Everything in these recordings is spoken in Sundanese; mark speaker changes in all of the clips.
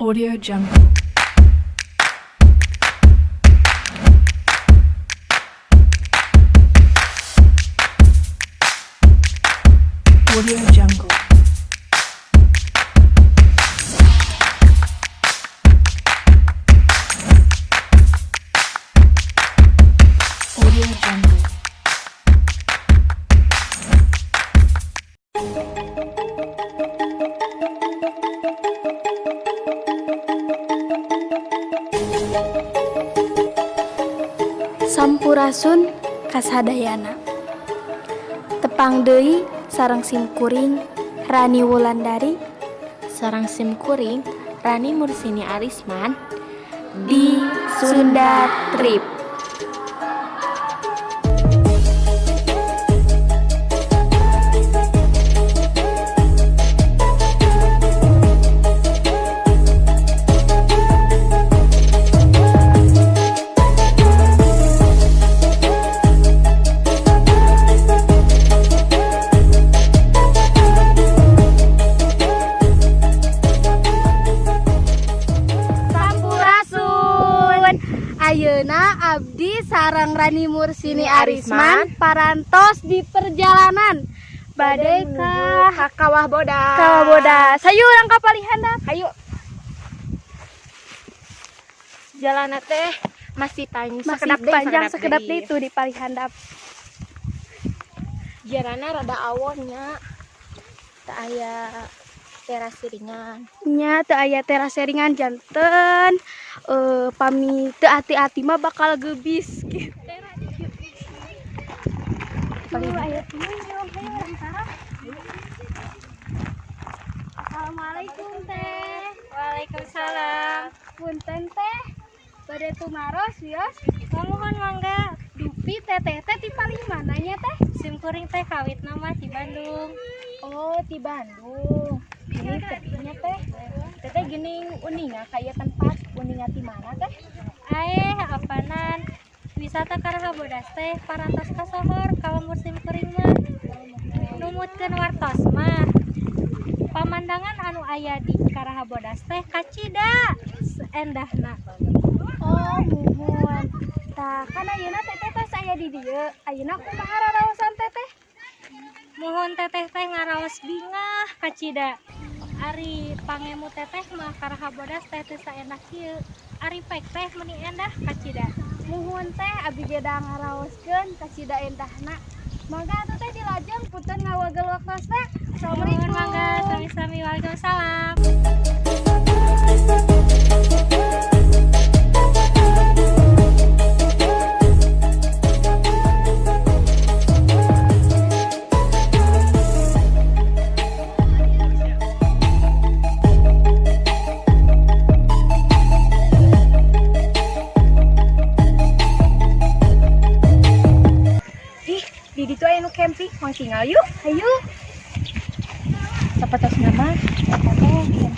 Speaker 1: Audio Jungle. Audio Jungle. Audio Jungle.
Speaker 2: Sampurasun kasadayana. Tepang deui sareng simkuring Rani Wulandari
Speaker 3: sareng simkuring Rani Mursini Arisman
Speaker 2: di Sunda Trip. Sampurasun. Ayeuna abdi sareng Rani Mursini Arisman parantos di perjalanan bade ka
Speaker 3: ka Kawah Bodas.
Speaker 2: Kawah Bodas. Hayu urang ka palih handap.
Speaker 3: Hayu. Jalan teh masih panjang,
Speaker 2: Masih panjang, sakedap deui itu di palih handap.
Speaker 3: Jalanna rada awon nya. Teu aya terasiringan.
Speaker 2: Nya, teu aya terasering, janten pami teu hati-hati mah bakal gebis gitu. Tuh, aya pengunjung, hayu urang tara. Assalamualaikum, Teh.
Speaker 3: Waalaikumsalam.
Speaker 2: Punten, Teh. Bade tumaros, wios.
Speaker 4: Muhun, mangga.
Speaker 2: Dupi teteh teh ti palih mana nya, Teh?
Speaker 4: Simkuring teh kawitna mah di Bandung.
Speaker 3: Oh, di Bandung. Ini tetehnya teh. Teteh geuning uninga kaya tempat, uninga ti mana, Teh?
Speaker 4: Aeh, apanan. Wisata Karaha Bodas teh parantos kasohor ka lembur simkuring mah. Numutkeun wartos mah, pamandangan anu aya di Karaha Bodas teh kacida endahna.
Speaker 2: Oh, muhun. Tah, kan ayeuna teteh tos aya di dieu. Ayeuna kumaha raraosan teteh?
Speaker 4: Muhun, teteh teh ngaraos bingah kacida. Ari pangemut teteh mah Karaha Bodas teh teu saendah kieu. Ari pek teh meuni endah kacida.
Speaker 2: Muhun, Teh, abdi ge da ngaraoskeun kacida endahna. Mangga atuh, Teh, dilajeng, punten ngawagel waktosna. Assalamualaikum.
Speaker 4: Muhun, mangga sami-sami, waalaikumsalam.
Speaker 3: Ih, di ditu aya nu camping, moal tinggal yuk.
Speaker 2: Hayu.
Speaker 3: Sapertos nama eta teh camping.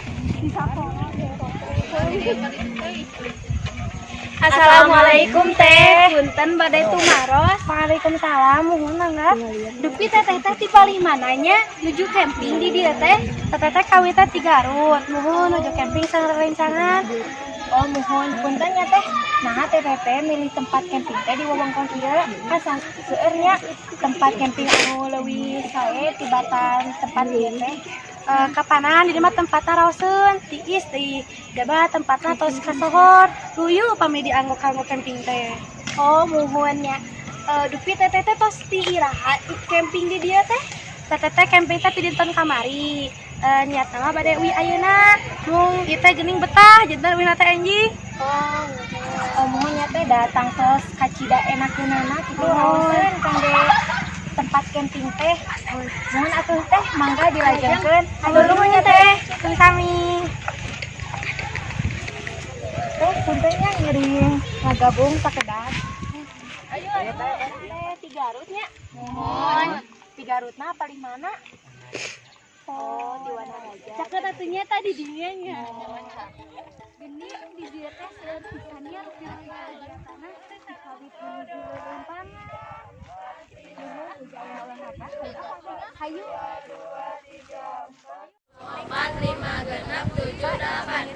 Speaker 2: Assalamualaikum, Teh. Punten, bade tumaros.
Speaker 4: Waalaikumsalam, muhun, mangga.
Speaker 2: Dupi teteh teh ti palih mana nya nuju camping di dieu teh?
Speaker 4: Teteh teh kawitna ti Garut. Muhun, nuju camping sareng rerencangan.
Speaker 3: Oh, muhun, punten nya, Teh. Nah, teteh milih tempat camping teh di wewengkon ieu kan seueur nya tempat camping anu leuwih sae tibatan tempat ieu teh.
Speaker 4: Kapanan di dieu mah tempatna raoseun, tiis deui. Jaba tempatna tos kasohor. Luyu pami dianggo kanggo camping teh.
Speaker 2: Oh, muhun nya. Dupi teteh teh tos ti iraha camping di dieu teh?
Speaker 4: Teteh teh camping teh ti dinten kamari. Niatna mah bade uih ayeuna. Mung ieu teh geuning betah, janten uihna teh enjing.
Speaker 2: Oh,
Speaker 3: Oh, muhun nya, Teh, datang tos kacida enakeunana kitu, raoseun kangge tempat camping teh. Muhun atuh, Teh, mangga dilajengkeun. Hatur nuhun nya, Teh.
Speaker 4: Sami-sami.
Speaker 3: Teh, punten nya, ngiring ngagabung sakedap. Ayo, Teh, ti Garut nya? Muhun. Ti Garutna palih mana? Oh, di Wanaraja.
Speaker 2: Caket atuh nya tadi dinya nya. Geuning di dieu teh seueur pisan nya kegiatanna ti kawit menuju lelempangan. Hayu.
Speaker 3: 4, 5, 6, 7, 8.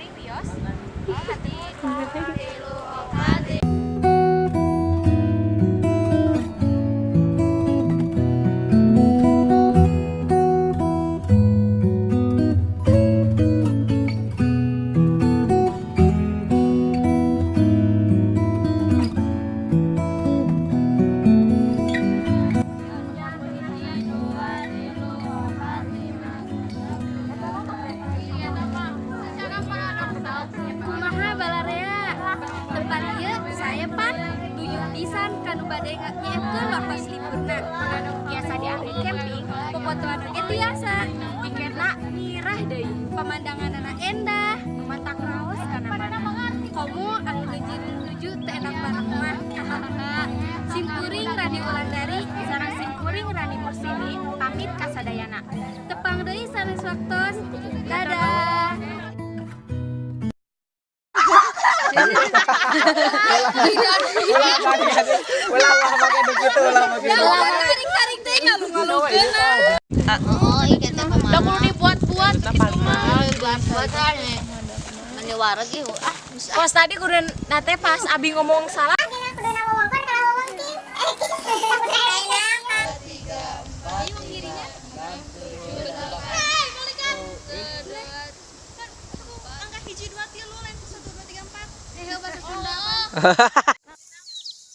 Speaker 2: anu bade nyiapkeun waktos liburna. Biasa diangge camping, popotoan oge tiasa. Tiketna mirah deui. Pemandanganana endah, matak raos kana mana. Komo anu nuju teu enak bareng mah. Simkuring Rani Wulandari sareng simkuring Rani Mursini pamit kasadayana. Tepang deui sanes waktos. Dadah.
Speaker 5: Udah perlu dibuat-buat gitu mah. Buat-buat ah. Pas tadi kudu nate pas abi ngomong salah.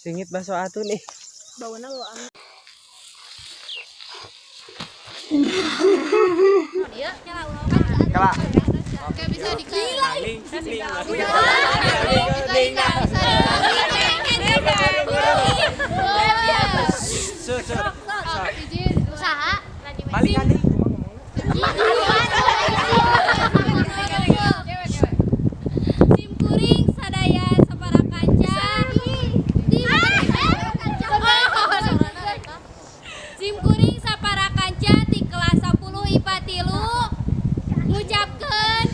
Speaker 6: Singit bakso atuh nih.
Speaker 3: Baunya bau anget.
Speaker 6: Kala.
Speaker 5: Gak bisa dikali. Usaha.
Speaker 6: Balikan nih.
Speaker 5: Simkuring sadaya sapara kanca. Simkuring sapara kanca ti kelas 10 IPA 3 ngucapkeun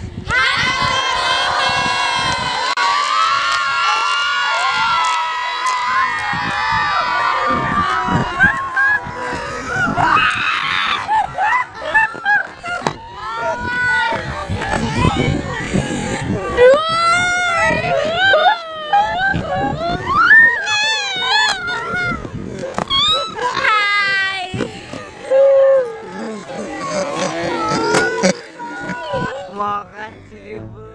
Speaker 6: Makasih, Ibu.